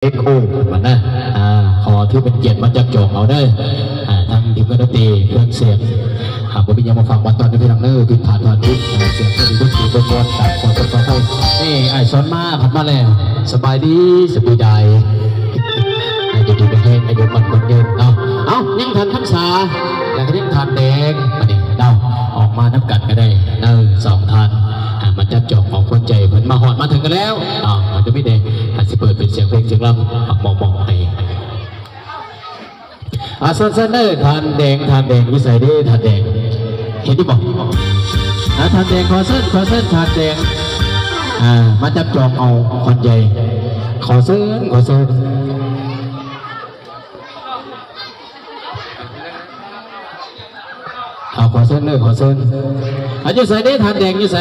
ເອັກໂອ ເພິ່ນວ່ານະ ອ່າ ຂໍຖືເປັນກຽດມາຈັບຈອງເອົາເດີ ອ່າ ທາງທີມງານດົນຕີ ເຄື່ອງສຽງ ອ່າ ບໍ່ມີຫຍັງມາຝາກບັດຕອນເດີພີ່ນ້ອງເດີ ຜິດພາດພາດຜິດ ອ່າ ສຽງເພິ່ນດົນຕີເບິ່ງກ່ອນ ກາບຂໍໂທດຂໍອະໄພ. ນີ້ອ້າຍສອນມາ ພັດມາແລ້ວ ສະບາຍດີ ສະບາຍດີ ອ່າ ຢູ່ດີມີແຮງ ອາຍຸໝັ້ນຂວັນຍືນເນາະ. ເອົ້າ ຍັງທ່ານຄຳສາ ແລ້ວກໍຍັງທ່ານແດງ ບັດນີ້ເນາະ ອອກມານຳກັນກໍໄດ້ເນາະ ສອງທ່ານ ອ່າ ມາຈັບຈອງຂອງຂວັນໃຈ ເພິ່ນມາຮອດມາເຖິງກັນແລ້ວເນາະ. ມັນຈະມີແຕ່ ອາດຊິເປີດເປັນສຽງເພງສຽງລຳ ອ່າ ມອບ ມອບໃຫ້ ອ່າ ເຊີນ ເຊີນເດີ ທ່ານແດງ ທ່ານແດງຢູ່ໃສເດ້ ທ່ານແດງ ເຫັນຢູ່ບໍ່? ອ່າ ທ່ານແດງ ຂໍເຊີນ ຂໍເຊີນ ທ່ານແດງ ອ່າ ມາຈັບຈອງເອົາຂວັນໃຈ ຂໍເຊີນ ຂໍເຊີນ. ເອົາ ຂໍເຊີນເດີ ຂໍເຊີນ. ອ່າ ຢູ່ໃສເດ້ ທ່ານແດງຢູ່ໃສ?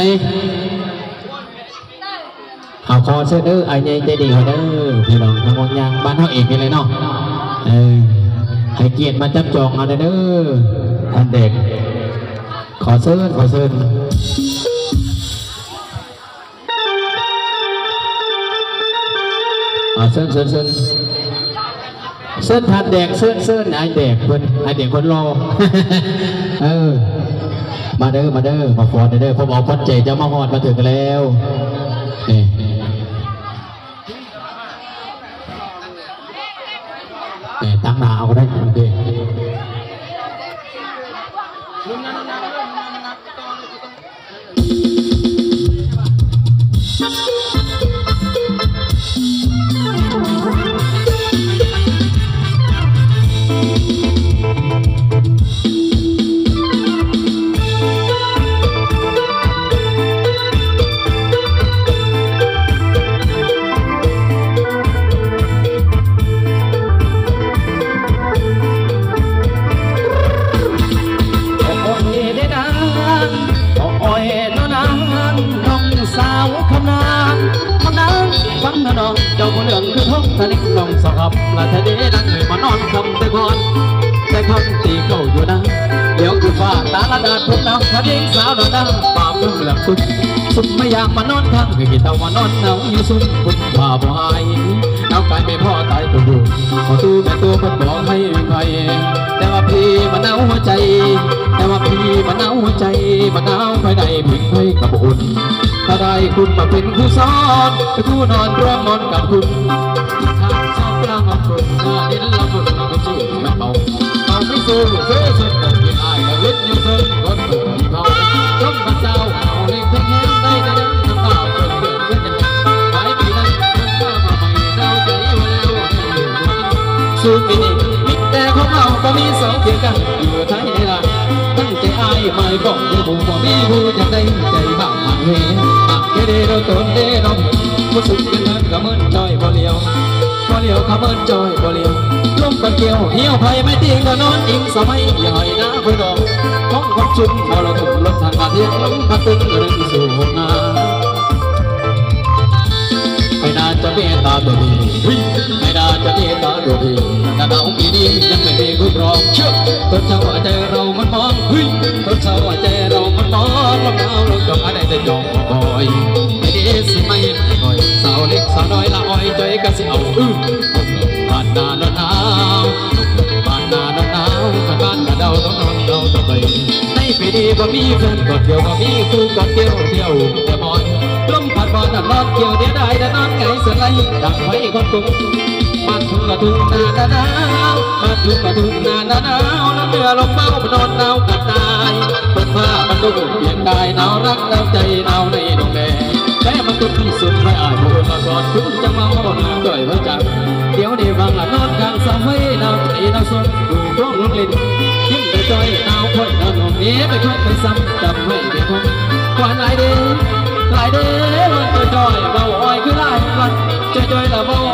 ເອົາ ຂໍເຊີນເດີ ອ້າຍໃຫຍ່ໃຈດີເຮົາເດີ ພີ່ນ້ອງທາງວັງຍາງ ບ້ານເຮົາເອງນີ້ແຫຼະເນາະ. ເອີ ໃຫ້ກຽດມາຈັບຈອງເອົາແດ່ເດີ ທ່ານແດງ ຂໍເຊີນ ຂໍເຊີນ. ອ່າ ເຊີນ ເຊີນ ເຊີນ ເຊີນທ່ານແດງ ເຊີນ ເຊີນອ້າຍແດງເພິ່ນ ອ້າຍແດງເພິ່ນຫຼໍ່. ເອີ ມາເດີ ມາເດີ ມາຟ້ອນເດີ ເພາະວ່າຂວັນໃຈເຈົ້າມາຮອດມາເຖິງແລ້ວ. ນີ້ ນີ້ ຕັ້ງໜ້າເອົາກໍໄດ້ ໂອເຄ. ໂອ້ຍເດ້ນາງ ໂອ້ຍເນາະນາງ ນ້ອງສາວຄຳນາງ ຄຳນາງ ຟັງເນາະນ້ອງ ເຈົ້າຜູ້ເລື່ອງຄືທອງທະເລັກ ນ້ອງສາວຄຳລາດທະເດ ນາງເອີຍ ມານອນຄ່ຳແຕ່ກ່ອນ ແຕ່ຄ່ຳຕີເກົ້າຢູ່ນາ ດຽວຄືຟ້າຕາລະດາດ ພົບນາງທະເດ ສາວລະດາ ປາບເມືອງເຫຼືອງຄຸນ ຊຸມມາຢາມມານອນຄ້າງ ຄືຂີ້ເຕົ່າມານອນໜາວ ຢູ່ຊຸມຄຸນຜ້າບໍ່ຫາຍ ໜາວກາຍແມ່ພໍ່ຕາຍຕົວຢູ່ ພໍ່ຕູ້ແມ່ຕູ້ເພິ່ນບໍ່ໃຫ້ໄປ ແຕ່ວ່າພີ່ມາໜາວຫົວໃຈ ແຕ່ວ່າພີ່ມາໜາວຫົວໃຈ ມາໜາວພາຍໃນພິງໄພກໍບໍ່ອຸ່ນ ຖ້າໄດ້ຄຸນມາເປັນຄູ່ສອນ ເປັນຄູ່ນອນຮ່ວມນອນກັບຄຸນ ທາງຊອບກາງອອກຄົນ ໜ້າດິນລະຄົນ ເອົາໄປສູ່ ເອົາໄປສູ່ ເຊີນ ເຊີນ ເຊີນ ເປັນອ້າຍລະເວັນຢູ່ເທິງຄົນ ທີ່ເຂົາ ລົມບາດເຈົ້າ ເອົາເລັກເພິ່ນແຮງໄດ້ແຕ່ເດີນ ນ້ຳຕາເພິ່ນເກີດເພິ່ນ ຫຼາຍປີນັ້ນ ເພິ່ນມາໃໝ່ ໜາວໃຈວ່າແລ້ວ ສູ່ປີນີ້ ມີແຕ່ຂອງເຮົາ ບໍ່ມີສອງຄຽງກັນ ຢູ່ໄທໃນລາວ ຕັ້ງໃຈອ້າຍໝາຍປ້ອງ ບໍ່ມີຜູ້ຢາກໄດ້ ໃຈບາກມັນເຮ ປາກເກເດໂດໂຕນເດໂດ ຜູ້ສຸກເປັນເງິນກະເມີນຈ້ອຍບໍ່ຫຼຽວ ບໍ່ຫຼຽວກະເມີນຈ້ອຍບໍ່ຫຼຽວ ລົມປັນກ່ຽວ ຮຽວໄພໄມ້ຕີງ ນອນອີງສະໄໝ ຢ່າໃຫ້ໜ້າຂ້ອຍດອກ ຂອງຄົນຊຸມ ມໍລະທຸມລົດທາງອາທິດ ລົມພັດຕຶງ ເລື່ອງສູ່ຫາ ໃຜໜ້າຈະເມດຕາຕົວດີ ໃຜໜ້າຈະເມດຕາຕົວດີ ໜາວປີນີ້ຍັງໄມ່ມີຄຸນຮອງ ເຊືອ ຕົ້ນເຊົາໃຈເຮົາມັນມອງ ເຮີ້ຍ ຕົ້ນເຊົາໃຈເຮົາມັນມອງ ລຳໜາວລົງຈອກ ອາໄດ້ແຕ່ຈ່ອງ ໂອ້ຍ ໄປເດຊິມາເຮັດໃຫ້ຂ້ອຍ ສາວເລັກສາວນ້ອຍລະອ້ອຍ ຈ່ອຍກະຊິເອົາ ອື ບ້ານນາໜາວ ບ້ານນາໜາວ ຄັນບ້ານກະເດົາ ຕ້ອງນອນເດົາຕໍ່ໄປ ໃນປີນີ້ບໍ່ມີແຟນກອດດຽວ ບໍ່ມີຄູ່ກອດກ່ຽວ ທ່ຽວແຕ່ມອນ ລົມພັດບໍ່ນອນນອນກ່ຽວ ດຽວດາຍດານອນໄຫງສະໄລ ດັ່ງໄຟຄວັນກຸ້ງ ບ້ານທຸ່ງກະທຸ່ງນາໜາວ ບ້ານທຸ່ງກະທຸ່ງນາໜາວ ນອນເຫຼືອລົມເບົາ ນອນໜາວກັດຕາຍ ເປີດຜ້າມັນດຸ່ມປຽກກາຍ ໜາວຮັກໜາວໃຈ ໜາວໃນໜອງແລ ແລມັນຕຸນທີ່ສຸດ ໃຫ້ອາຍຜູ້ອື່ນມາສອນ ຄຸນຈັ່ງມາເວົ້າໜ້າຈ່ອຍເວົ້າຈັກ ດຽວນີ້ຫວັງລະນອນກາງສາຍ ໜາວໃຈໜາວສົນ ຢູ່ໂຮງໂຮງຫຼິ້ນ ຍິ້ມໄດ້ຈ່ອຍ ໜາວຂ້ອຍໜາວໜອງເດ ໄປຄົນໄປຊ້ຳ ຈຳໄວ້ເດຄົນ ຄວານຫຼາຍເດ ຫຼາຍເດ ວັນຈ່ອຍໆ ເວົ້າອ້ອຍຄືຫຼາຍວັນ ຈ່ອຍໆ ລະເວົ້າ